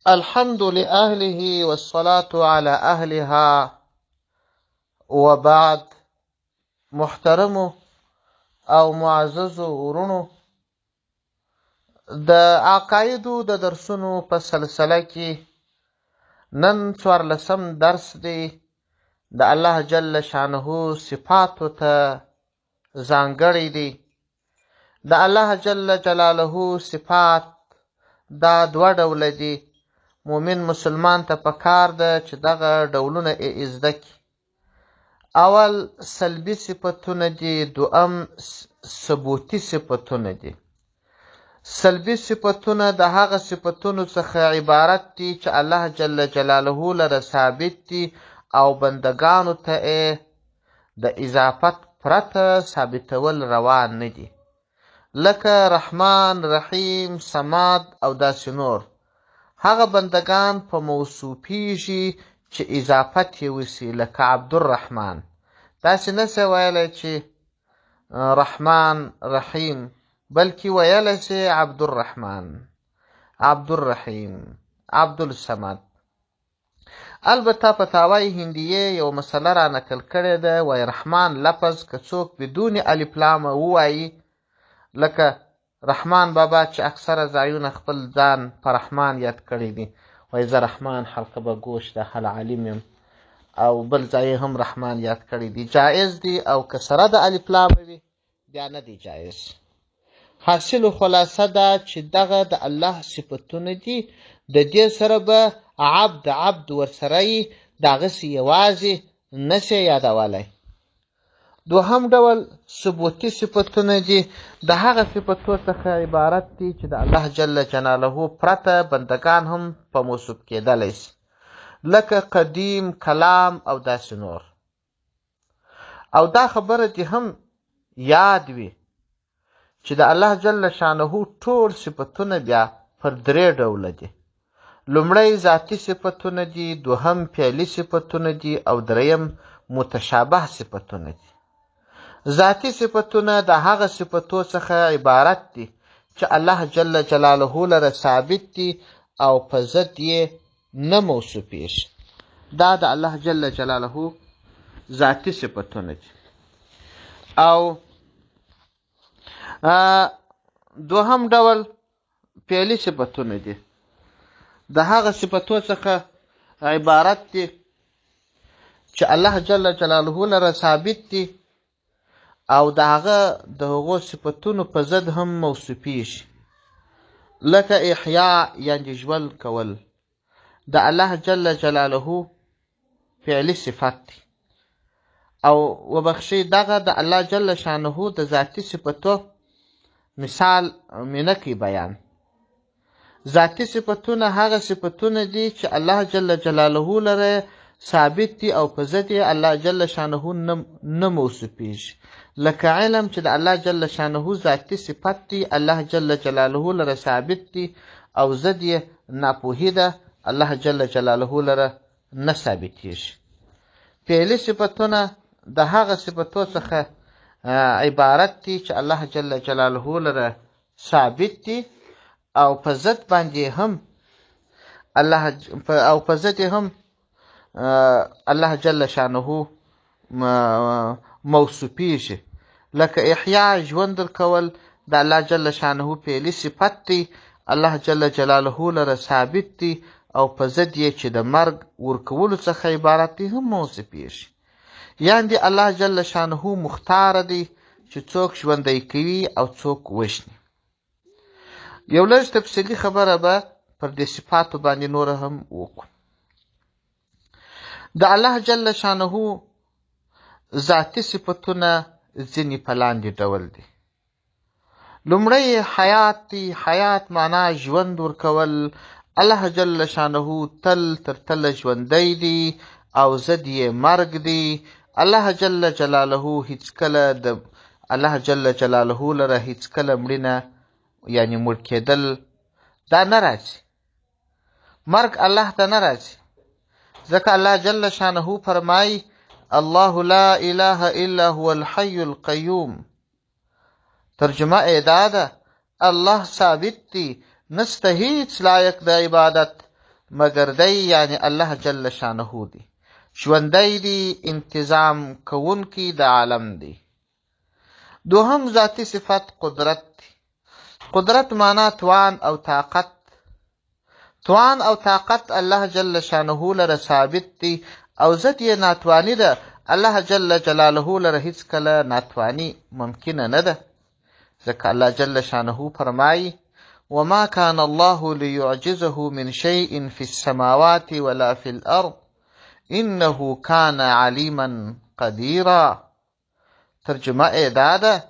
الحمد لأهله والصلاة على أهلها وبعد. محترمو او معززو ورونو، د عقایدو د درسونو په سلسله کې نن 14 درس دی، د الله جل شانه صفاتو ته ځانګړی دی. د الله جل جلاله صفات دا دوه ډوله دي. مؤمن مسلمان ته پکار ده چې دغه ډولونه یې زده کړي. اول سلبي صفتونه دي، دوم ثبوتي صفتونه دي. سلبي صفتونه د هغه صفتونو څخه عبارت دي چې الله جل جلاله لره ثابت دي او بندگانو ته یې د اضافت پرته ثابتول روا نه دي، لکه رحمان، رحیم، صمد او داسې نور. هغه بندگان په موصوفیږي چې اضافت یې وسي، لکه عبدالرحمن. داسې نه سي ویلی چې رحمان رحیم، بلکې ویلی سي عبدالرحمن، عبدالرحیم، عبدالصمد. البته فتاوی هندیه یو مسله را نقل کړې ده، وایي رحمان لفظ که څوک بدون الف لامه ووایي، لکه رحمان بابا چې اکثره ځایونه خپل ځان په رحمان یاد کړی دي، وایي زه رحمان حلقه به ګوش د حل عالم یم، او بل ځای هم رحمان یاد کړی دی، جایز دی. او که سره د الف لام وي بیا نه دی جایز. حاصل و خلاصه دا چې دغه د الله صفتونه دي، د دې سره به عبد عبد ورسره یي، د هغسې یوازې نه سي یادولی. دوهم ډول ثبوتي صفتونه دي، د هغه صفتو څخه عبارت دي چې د الله جل جلاله پرته بندگان هم په موصوف کېدلی سي، لکه قدیم، کلام او داسې نور. او دا خبره دې هم یاد وي چې د الله جل شانه ټول صفتونه بیا پر درې ډوله دي. لومړی ذاتي صفتونه دي، دوهم فعلي صفتونه دي، او دریم متشابه صفتونه دي. ذاتي صفتونه د هغه صفتو څخه عبارت دي چې الله جل جلاله لره ثابت دي او په ضد یې نه موصوفیږي. دا د الله جل جلاله ذاتي صفتونه دي. او دوهم ډول فعلي صفتونه دي، د هغه صفتو څخه عبارت دي چې الله جل جلاله لره ثابت دي او د هغه د هغو صفتونو په ضد هم موصوفیږي، لکه احیا یعنې ژوند کول د الله جل جلاله فعلي صفت دی. او وبخښئ، دغه د الله جل شانه د ذاتي صفتو مثال مې نه کوي بیان. ذاتي صفتونه هغه صفتونه دي چې الله جل جلاله لره ثابت دي او په ضد یې الله جل شانه نه موصوفیږي، لکه علم چې د الله جل شانه ذاتي صفت دی، الله جل جلاله لره ثابت دي او ضد یې ناپوهي ده، الله جل جلاله لره نه ثابتیږي. فعلي صفتونه د هغه صفتو څخه عبارت دي چې الله جل جلاله لره ثابت دي او په ضد باندې هم الله او په ضد هم الله جل شانه موصوفیږي، لکه احیا ژوند ورکول د الله جل شانه فعلي صفت دی، الله جل جلاله لره ثابت دی او په ضد یې چې د مرګ ورکولو څخه عبارت دی هم موصوفیږي. یعنې الله جل شانه مختار دی چې څوک ژوندی کوي او څوک وژني. یو لږ تفصیلي خبره به پر دې صفاتو باندې نوره هم وکړو. د الله جل شانه ذاتي صفتونه ځینې په لاندې ډول دي. لومړی حیات دی. حیات معنا ژوند ورکول. الله جل شانه تل تر تله ژوندی دی او ضد یې مرګ دی. الله جل جلاله هیڅکله د الله جل جلاله لره هیڅکله مړینه یعنې مړ کېدل دا نه راځي. مرګ الله ته نه راځي، ځکه الله جل شانه فرمایي الله لا اله الا هو الحي القیوم. ترجمه یې دا ده الله ثابت دی، نسته هیڅ لایق د عبادت مګر دی یعنی الله جل شانه دی. ژوندی دی، انتظام کوونکی د عالم دی. دوهم ذاتی صفت قدرت دی. قدرت معنا توان او طاقت. توان او طاقت الله جل شانه لره ثابت دی او ضد یې ناتواني ده. الله جل جلاله لره هیڅکله ناتواني ممکنه نه ده، ځکه الله جل شانه فرمایي: وما كان الله ليعجزه من شيء في السماوات ولا في الأرض إنه كان عليما قديرا. ترجمه یې دا ده: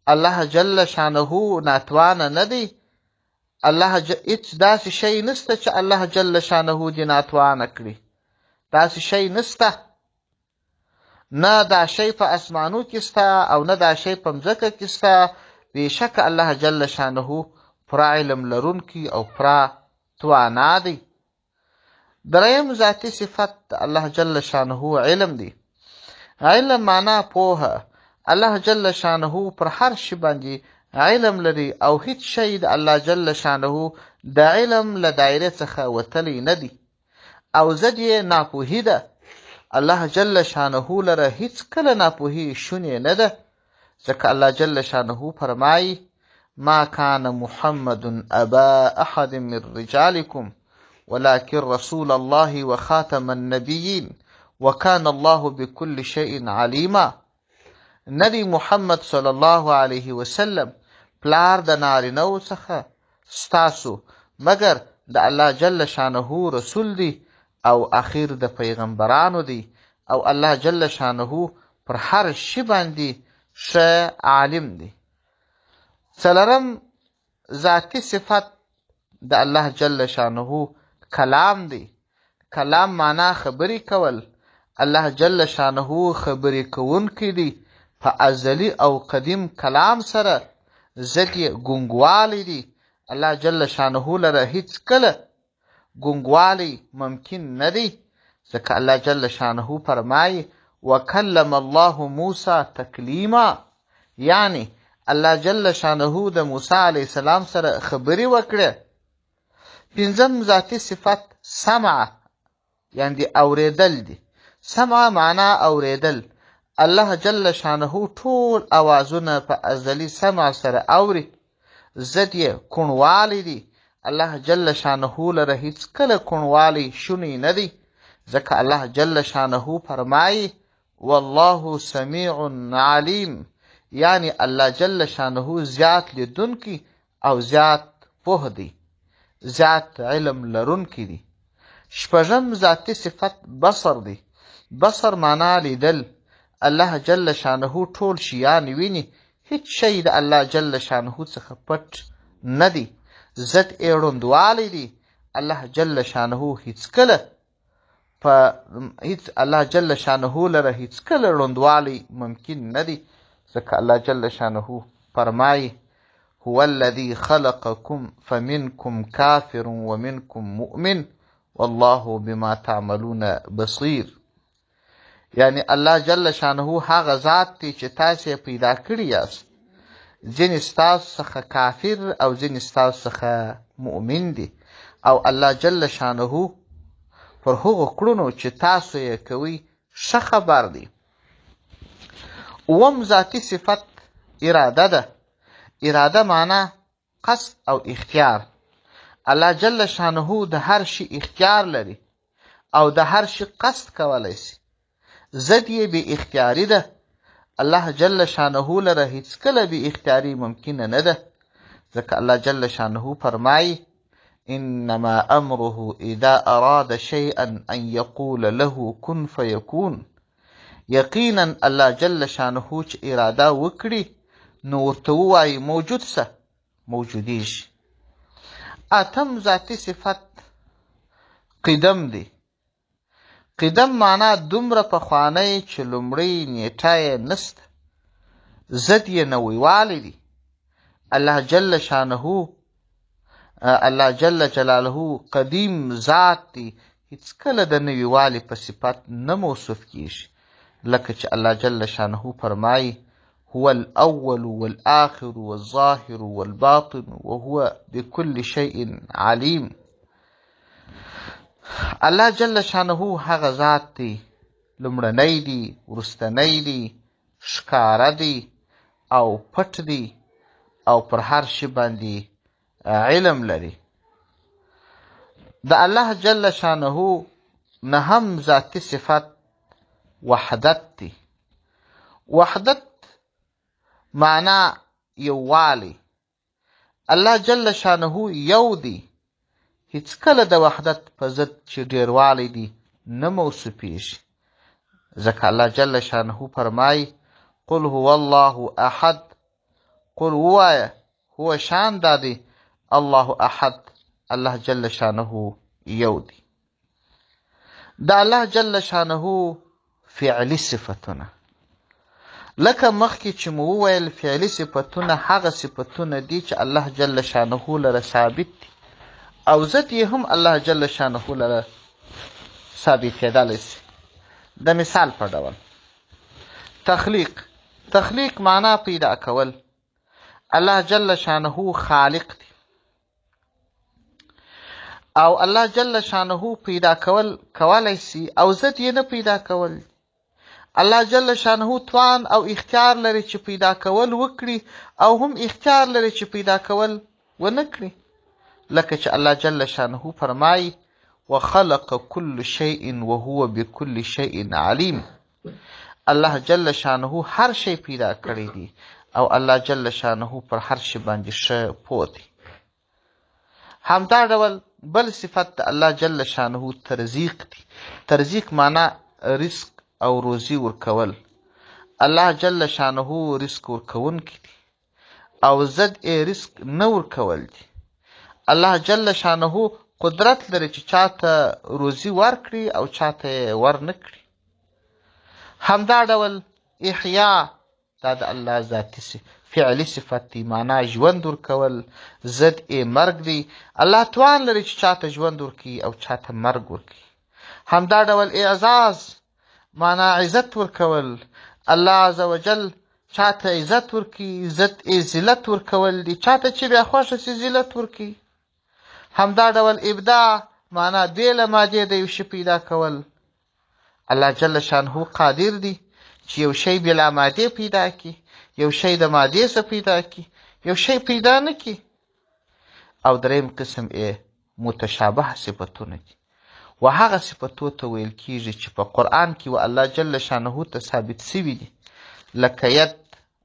الله جل شانه ناتوانه نه دی. الله هیڅ داسې شی نشته چې الله جل شانه دې ناتوانه کړي، داسې شی نشته. نه دا شی په اسمانو کې شته او نه دا شی په مځکه کې شته. بېشکه الله جل شانه پوره علم لرونکی او پوره توانا دی. دریم ذاتي صفت د الله جل شانه علم دی. علم معنا پوهه. الله جل شانه پر هر شي باندې علم لري او هیڅ شی د الله جل شانه د علم له دایرې څخه وتلی نه دی او ضد یې ناپوهي ده. الله جل شانه لره هیڅ کله ناپوهي شونې نه ده، ځکه الله جل شانه فرمایي: ما كان محمد أبا أحد من رجالكم ولكن رسول الله وخاتم النبيين وكان الله بكل شيء عليما. ندی محمد صلی الله علیه وسلم پلار د نارینه څخه ستاسو، مګر د الله جل شانه رسول دی او اخیر د پیغمبرانو دی، او الله جل شانه پر هر شي باندې ښه عالم دی. څلورم ذاتي صفت د الله جل شانه کلام دی. کلام معنا خبرې کول. الله جل شانه خبرې کوونکی دی په ازلی او قدیم کلام سره، ضد یې ګونګوالی دی. الله جل شانه لره هیڅ کله ګونګوالی ممکن نه دی، ځکه الله جل شانه فرمایي: وکلم الله موسی تکلیما، یعنی الله جل شانه د موسی علیه السلام سره خبرې وکړې. پنځم ذاتي صفت سمع، یعنی اوریدل دي. سمع معنا اوریدل. الله جل شانه ټول اوازونه په ازلی سمع سره اوري، ضد یې کوڼوالی دی. الله جل شانه لره هیڅ کله کوڼوالی شونی نه دی، ځکه الله جل شانه فرمایي: والله سمیع علیم، یعنی الله جل شانه زیات لیدونکی او زیات پوه دی، زیات علم لرونکی دی. شپږم ذاتي صفت بصر دی. بصر معنا لیدل. الله جل شانه ټول شیان ویني، هیڅ شی د الله جل شانه څخه پټ نه دی، ضد یې ړوندوالی دی. الله جل شانه هیڅکله په هیڅ الله جل شانه لره هیڅکله ړوندوالی ممکن نه دی، ځکه الله جل شانه فرمایي: هو الذي خلقكم فمنكم كافر ومنكم مؤمن والله بما تعملون بصير. یعنی الله جل شانه هغه ذات دی چې تاسې یې پیدا کړي یاست، ځینې ستاسو څخه کافر او ځینې ستاسو څخه مؤمن دي، او الله جل شانه پر هغو کړنو چې تاسو یې کوئ ښه خبر دی. اووم ذاتي صفت اراده ده. اراده معنا قصد او اختیار. الله جل شانه د هر شي اختیار لري او د هر شي قصد کولی شي، ضد یې بې اختیاري ده. الله جل شانه لره هیڅکله بې اختیاري ممکنه نه ده، ځکه الله جل شانه فرمایي: انما امره اذا اراد شيئا ان يقول له كن فيكون. یقینا الله جل شانه چې اراده وکړي نو ورته ووایي موجود سه، موجودیږي. اتم ذاتي صفت قدم دی. قدم معنا دومره پخوانی چې لومړۍ نیټه یې نسته، ضد یې نویوالی دی. الله جل شانه، الله جل جلاله قدیم ذات دی، هیڅکله د نویوالي په صفت نه موصوف کیږي، لکه چې الله جل شانه فرمایي: هو الأول والآخر والظاهر والباطن وهو بكل شيء عليم. الله جل شانه هغه ذات دی، لومړنی دی، وروستنی دی، ښکاره دی او پټ دی او پر هر شي باندې علم لري. د الله جل شانه نهم ذاتي صفت وحدت دی. وحدت معنا یووالی. الله جل شانه یو دی، هیڅکله د وحدت په ضد چې ډیروالی دی نه موصوفیږي، ځکه الله جل شانه فرمایي: قل هو الله احد. قل ووایه، هو شان دا دی، الله احد، الله جل شانه یو دی. د الله جل شانه فعلي صفتونه، لکه مخکې چې مو وویل، فعلي صفتونه هغه صفتونه دي چې الله جل شانه لره ثابت دي او ضد یې هم الله جل شانه لره ثابتېدلی شي. د مثال په ډول تخلیق، تخلیق معنا پیدا کول. الله جل شانه خالق دی او الله جل شانه پیدا کول کولی شي او ضد یې نه پیدا کول. الله جل شانه توان او اختیار لري چې پیدا کول وکړي او هم اختیار لري چې پیدا کول ونه کړي، لکه چې الله جل شانه فرمایي: وخلق كل شيء وهو بكل شيء علیم. الله جل شانه هر شی پیدا کړی دی او الله جل شانه پر هر شي باندې ښه پوه دی. همدا ډول بل صفت د الله جل شانه ترزیق دی. ترزیق معنا رزق او روزي ورکول. الله جل شانه رزق ورکوونکی دی او ضد یې رزق نه ورکول دي. الله جل شانه قدرت لري چې چاته روزي ورکړي او چاته یې ورنه کړي. همدا ډول احیا، دا د الله ذاتي فعلي صفت دی، معنا ژوند ورکول، ضد یې مرګ دی. الله توان لري چې چاته ژوند ورکړي او چاته مرګ ورکړي. همدا ډول اعزاز، معنا عزت ورکول. الله عز وجل چاته عزت ورکړي، ضد یې ذلت ورکول دي، چاته چې بیا خوښه شي ذلت ورکړي. همدا ډول ابداع، معنا بې له مادې د یو شي پیدا کول. الله جل شانه قادر دی چې یو شی بلا مادې پیدا کړي، یو شی د مادې څخه پیدا کړي، یو شی پیدا نه کړي. او دریم قسم یې متشابه صفتونه دي، و هغه صفتو ته ویل کیږي چې په قرآن کې و الله جل شانه ته ثابت سوي دي، لکه ید،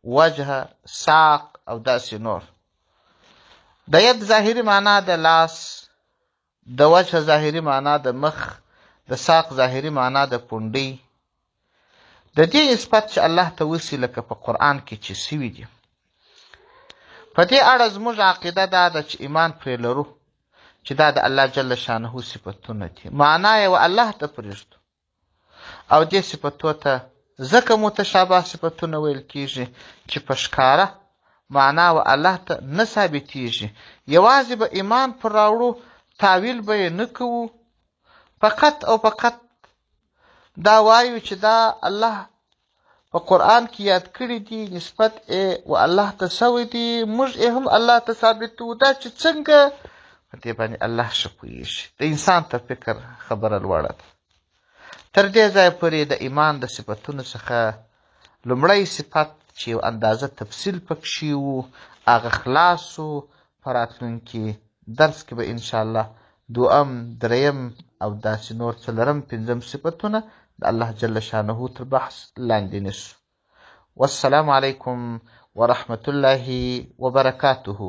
وجه، ساق او داسې نور. د ید ظاهري معنا د لاس، د وجه ظاهري معنا د مخ، د ساق ظاهري معنا د پونډۍ. د دې نسبت چې الله ته وسي لکه په قرآن کې چې سوي دي. په دې اړه زموږ عقیده دا ده چې ایمان پرې لرو چې دا د الله جل شانه صفتونه دي، معنا یې و الله ته پرېږدو. او دې صفتو ته ځکه متشابه صفتونه ویل کیږي چې په ښکاره معنا و الله ته نه ثابتیږي، یوازې به ایمان پر راوړو، تاویل به یې نه کوو، فقط او فقط دا وایو چې دا الله په قرآن کې یاد کړي دي، نسبت یې و الله ته سوی دی، موږ یې هم الله ته ثابتو. دا چې څنګه په دې باندې الله ښه پوهېږي. د انسان تر فکر خبره لوړه ده. تر دې ځایه پورې د ایمان د صفتونو څخه لومړی صفت چې یو اندازه تفصیل پکښې و هغه خلاص سو. په راتلونکي درس کې به انشاءالله دوم، دریم او داسې نور څلورم، پنځم صفتونه د الله جل شانه تر بحث لاندې نیسو. والسلام علیکم ورحمة الله وبرکاته.